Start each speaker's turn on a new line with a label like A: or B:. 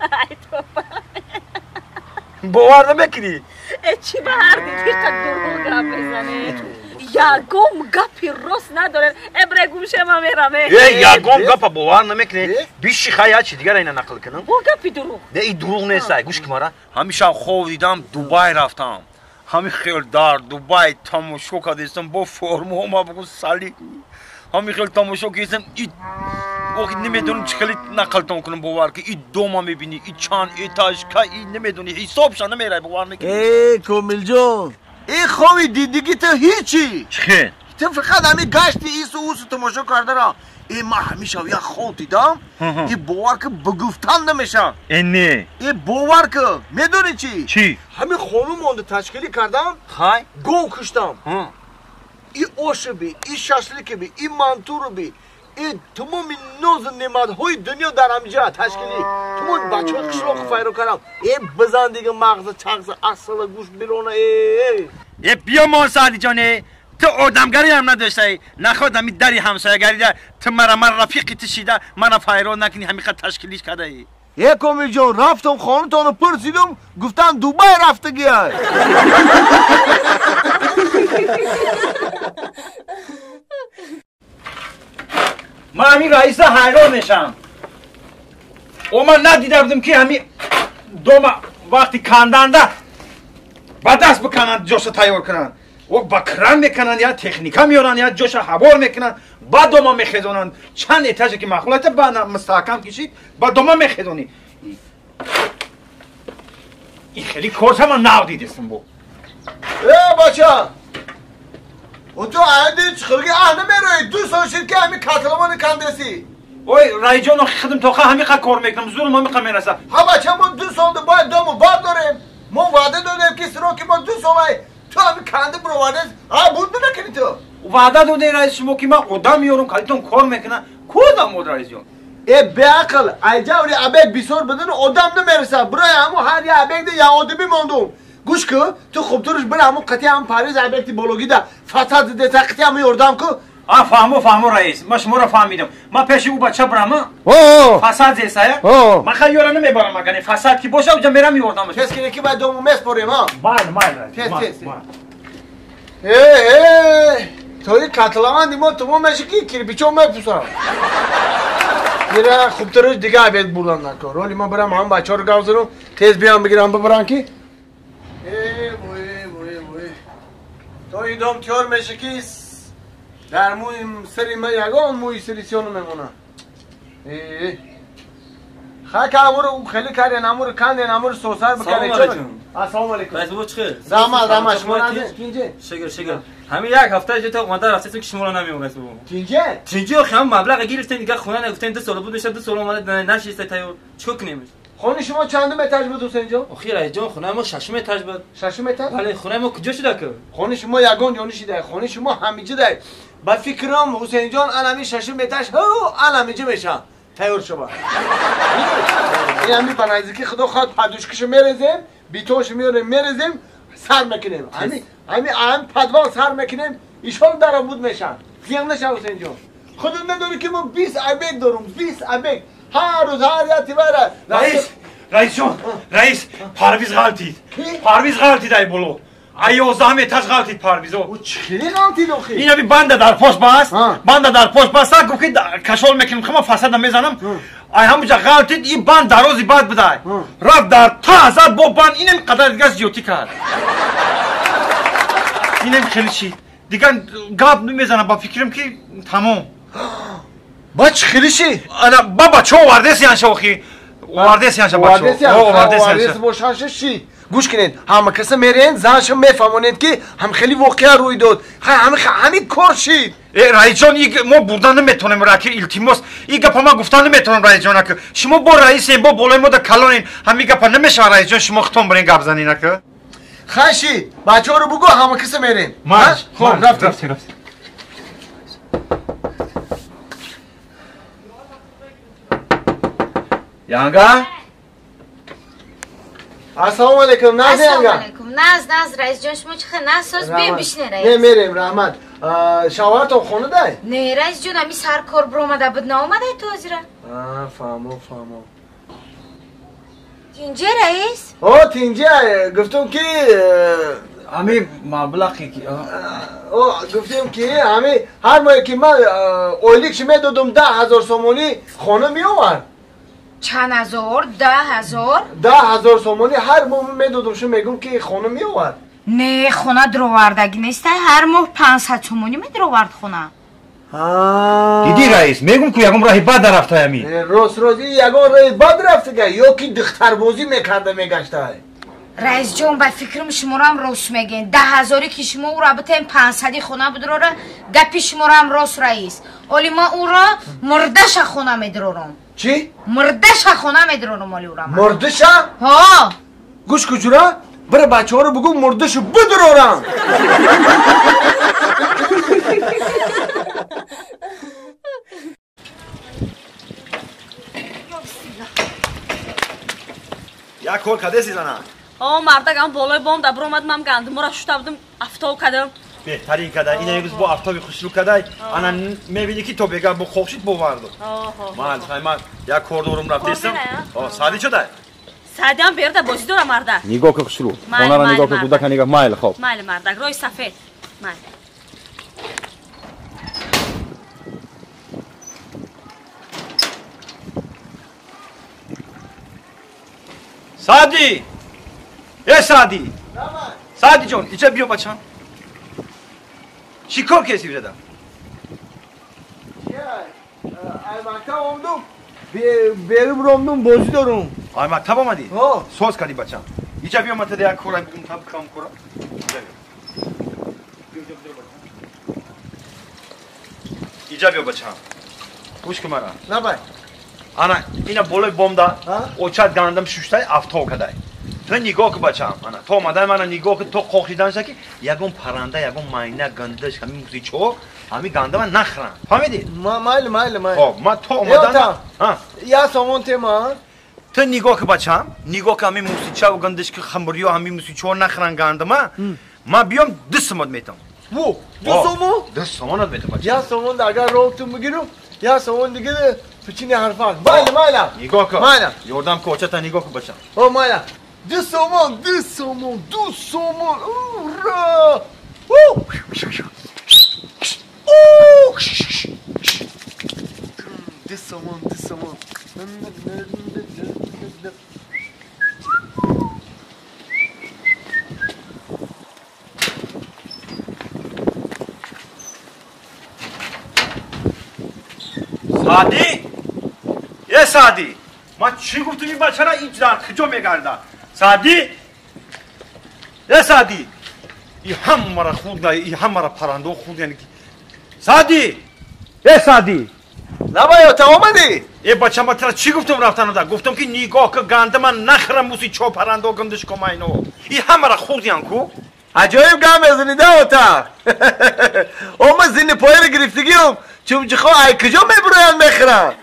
A: Ай тоба.
B: Бовар намекунӣ?
A: Э чӣ ба ҳар дидиқа дурӯғ гап мезанед? Ягон гапи рост надоред. Эбре гӯшема мераме.
B: Э ягон гапа бовар намекунӣ. Биши хай я чи дигар ина нақл кунам?
A: Бо гапи дурӯғ.
B: Не, и дурӯғ нест, ай гӯш ки мара. Ҳамеша хов дидам, Дубай рафтам. Ҳами хел дар Дубай тамошо кардестам бо формуҳо ма бугу сали. Ҳами хел тамошо кардестам и охи намедонам чӣ хеле нақлтон кунам бовар ки и дома мебинӣ, и чанд этаж ка и намедонӣ ҳисобша намерай бовар мекунӣ.
C: Э Комилҷон, и хови дидигӣ ту ҳичи.
B: Чӣ хел?
C: Ту фақат ҳами гашти ису усу тамошо кардара. Э ман ҳамеша як хов дидам, и бовар ки бигуфтан намешавад.
B: Э не.
C: Э бовар ки, медонӣ чӣ?
B: Чӣ?
C: Ҳами хонум монда ташкилӣ кардам,
B: хай
C: гов куштам. И ошиби, и шашликиби, и мантуруби, и тамоми нозу неъматҳои дунё дар ҳамиҷа ташкилӣ. Тамоми бачаҳои қишлоқи файро кардам. Э бизан дига мағза чағза асала гӯшт бирона э.
B: Э биё мон Саъдиҷоне, ту одамгариам надоштаӣ. Наход ҳами дари ҳамсоягарида ту мара ман рафиқи ту шида мана файро накунӣ ҳамиқа ташкилиш кардаӣ.
C: Э Комилҷон, рафтам хонатонро пурсидум, гуфтам Дубай рафтагиай.
B: Ман ҳамин раиса ҳайрон мешавам. О ман надида будам ки ҳами дома вақти канданда ба даст бикананд, ҷоша тайёр кунанд. О ба кран мекунанд, я техника меоранд, я ҷоша ҳавор мекунанд, ба дома мехезонанд. Чанд этаже ки маъқул ба мустаҳкам кишид, ба дома мехезонӣ. Ин хеле корша ман нав дидистам бо.
C: Э бача! Ту ади чиқирги аҳ намероӣ, ду сол шид ки ҳами катлавони кандесӣ.
B: Ой раиҷон, охи хидм тоқа ҳамиқа кор мекунам, зурм ҳамиқа мераса.
C: Ҳа бача, мо 2 сол бояд дому бардорем. Мо ваъда додем ки сроки мо 2 солай. Ту ҳами канди бировардес, ҳа буд накунӣ ту.
B: Ваъда додем раис шумо ки ман одам меорам, калитон кор мекунам. Кудам од раисҷон?
C: Э беақл, айҷаври абек бисёр бидуни одам намераса. Бирои ҳаму ҳар я абекда я одами мондум. Гӯш ку, ту хубтурш бира ҳамун қатъи ҳам Париз объекти бологида фасад зидеса қатъи ҳамун ёрдам ку.
B: А фаҳмо, фаҳмо раис, ман шуморо фаҳмидам. Ман пеши ӯ бача бирам, фасад зесая? Ман хай ёра намебарам, агар не фасад ки боша, уҷа мерам ёрдам.
C: Тез кине ки баъд дому меспорем, а?
B: Майли, майли раис.
C: Тез, тез. Э, тои катлаванди мо тумон меши ки кирпичо мепусам. Ира хубтурш дига объект бурдан накор. Роли ман бирам ҳам бачаҳоро гав занам, тез биям бигирам бибарам ки. Э, вой, вой, вой. То ин дом тиёр меше ки дар мӯи сари ман ягон мӯи сари сиён мемонад. Э, хай ка амуру хеле карден, амуру канден, амуру сосар бикарден.
D: Салом алейкум.
C: Ассалому алейкум.
D: Раис бобо чӣ хел?
C: Раҳмат, раҳмат. Шумо назин? Тинҷе?
D: Шукр, шукр. Ҳамин як ҳафта ҷо то омада рафтесем ки шуморо намеём раис бобо.
C: Тинҷе?
D: Тинҷе охи ҳам маблағ гирифтем, дигар хона нагуфтем, 2 сол буд мешад, 2 сол омада нашиста тайёр. Чикор кунем?
C: Хонаи шумо чандум этаж буд, Ҳусейнҷон?
D: Охи раисҷон, хонаи мо шашум этаж буд.
C: Шашум этаж?
D: Бале, хонаи мо куҷо шуда ки?
C: Хонаи шумо ягон ҷо нишида, хонаи шумо ҳамиҷа дай. Ба фикрам Ҳусейнҷон ан ҳамин шашум этаж ҳо ан ҳамиҷа мешавад. Тайёр шава. Ин ҳами ба наздики худо хоҳад подушкашо мерезем, битоншо меорем, мерезем, сар мекунем. Ҳами ҳами ҳам подвал сар мекунем, ишол даробуд мешавад. Зиён нашав Ҳусейнҷон. Худат медонӣ ки мо 20 объект дорум, 20 объект. Ҳар рӯз ҳар як тивара.
B: Раис, раисҷон, раис, Парвиз ғалтид. Парвиз ғалтид ай боло. Ай 11 этаж ғалтид Парвизо.
C: Ӯ чӣ хеле ғалтид охи?
B: Ин аби банда дар пош баст, банда дар пош баст, гуфт ки кашол мекунем, хама фасада мезанам. Ай ҳамуҷа ғалтид, ин банд дарози бад будай. Рафт дар та зад бо банд, инам қадар дигар зиёдтӣ кард. Инам хеле шид. Дигар гап намезанам, ба фикрам ки тамом.
C: Ба чӣ хеле шид?
B: Ана ба бачо овардес янша охи. Овардес янша бачо.
C: Овардес бошанша шид. Гӯш кунед, ҳама каса мерен, занша мефаҳмонед ки ҳам хеле воқеа рӯй дод. Ҳамин кор шид.
B: Э раисҷон, мо бурдан наметавонем, раки илтимос. Ин гапа ман гуфтан наметавонам раисҷон ака. Шумо бо раисем, бо болои мо да калонен. Ҳамин гапа намешавад раисҷон, шумо худтон барен гап занин ака.
C: Хай шид, бачаҳоро бугӯ, ҳама каса мерен.
B: Хоб, рафтем, рафтем. Янга?
C: Ассалому алейкум, Наз янга.
E: Ассалому алейкум. Наз, Наз, раисҷон, шумо чӣ хел Наз соз бием бишине, раис.
C: Не, мерем, раҳмат. Шавҳаратон хона дай?
E: Не, раисҷон, ами сар кор биромада буд, наомадай то ҳозира.
C: Фаҳмо, фаҳмо.
E: Тинҷе раис?
C: О, тинҷе. Гуфтум ки
B: ҳами маблағе ки
C: о, гуфтем ки ҳами ҳар моҳе ки ман ойликши медодум 10 000 сомонӣ хона меовард.
E: Чанд ҳазор? 10 000?
C: 10 000 сомонӣ ҳар моҳ медодум, шу мегум ки хона меовард.
E: Не, хона дуровардагӣ неста, ҳар моҳ 500 сомонӣ медуровард хона.
B: Дидӣ, раис, мегум ку ягон роҳи бад рафта ами.
C: Рост, рост, ягон роҳи бад рафтага ё ки духтарбозӣ мекарда мегашта.
E: Раисҷон, ба фикрам шуморам рост мегӯен. 10 000-е ки шумо ӯро битаем, 500-и хона бидурора, гапи шуморам рост, раис. Оли ман ӯро мурдаша хона медурорам.
C: Чӣ?
E: Мурдаша хона медурорам оли ӯра.
C: Мурдаша?
E: Ҳо.
C: Гӯш куҷура, бира бачаҳоро бугӯ мурдашу бидурорам.
B: Як кор кардеси, зана?
A: О, мардак, ам болои бом да биромад, ман гандумора шута будам, афтоб кардам.
B: Беҳтарин кадай. Ина имрӯз бо афтоби хушрӯ кадай. Ана мебинӣ ки то бега бо хокшид боварду. Ман ман як кор дорум, рафтестам. Сади чудай?
A: Садиам берда бозӣ дора, мардак.
B: Нигоҳ ки хушрӯ. Хонара нигоҳ ки, кӯдака нигоҳ. Майли, хоб.
A: Майли, мардак, роҳи сафед. Майли.
B: Сади! Э, Сади! Сади ҷон, иҷа биё, бачам. Чӣ кор кеси бижада?
C: Ай мактаб омдум, берум ромдум, бозӣ дорум.
B: Ай мактаб омадӣ? Соз кардӣ, бачам. Иҷа биё, ман як кора бигум, таб кам кора. Иҷа биё, бачам. Гӯш кун мара.
C: Набай.
B: Ана ина болои бомда очат гандам шуштай афтоб кадай. Ту нигоҳ ку, бачам. Ана то омадай мана нигоҳ ку, то қоқиданша ки ягон паранда, ягон майна, гандаш, ҳами мусичо, ҳами гандама нахӯранд. Фаҳмидӣ?
C: Майли, майли, майли.
B: Хоб, ман то омадан.
C: Я сомон тема.
B: Ту нигоҳ ку, бачам, нигоҳ ку, ҳами мусичаву гандаш ки хамбурё, ҳами мусичо нахӯранд гандама. Ман биём 2 сомон метам.
C: Во, 2 сомон?
B: 2 сомонат метам, бачам.
C: Я сомон агар роҳтун бигирум, я сомон дига пичини ҳарфак. Майли, майли.
B: Нигоҳ ку.
C: Майли.
B: Ёрдам ку, очата нигоҳ ку, бачам.
C: О, майли. 2 сомон, 2 сомон, 2 сомон. Ура! 2 сомон, 2 сомон.
B: Сади? Э, Сади! Ман чӣ гуфтум, ин бачара ин дар куҷо мегарда? Сади? Э, Сади! И ҳамара хурда, и ҳамара парандо хурд, яъне ки. Сади! Э, Сади!
C: Набай, та омадӣ?
B: Э, бача, ман тира чӣ гуфтум рафтанада? Гуфтум ки нигоҳ ку, гандама нахӯра муси чо парандо гандиш комайно. И ҳамара хурдиян ку?
C: Аҷоиб гап мезанӣ, да, ота. Ома зини пояро гирифтагиам, чумчиқо ай куҷо мебуроянд, мехӯранд.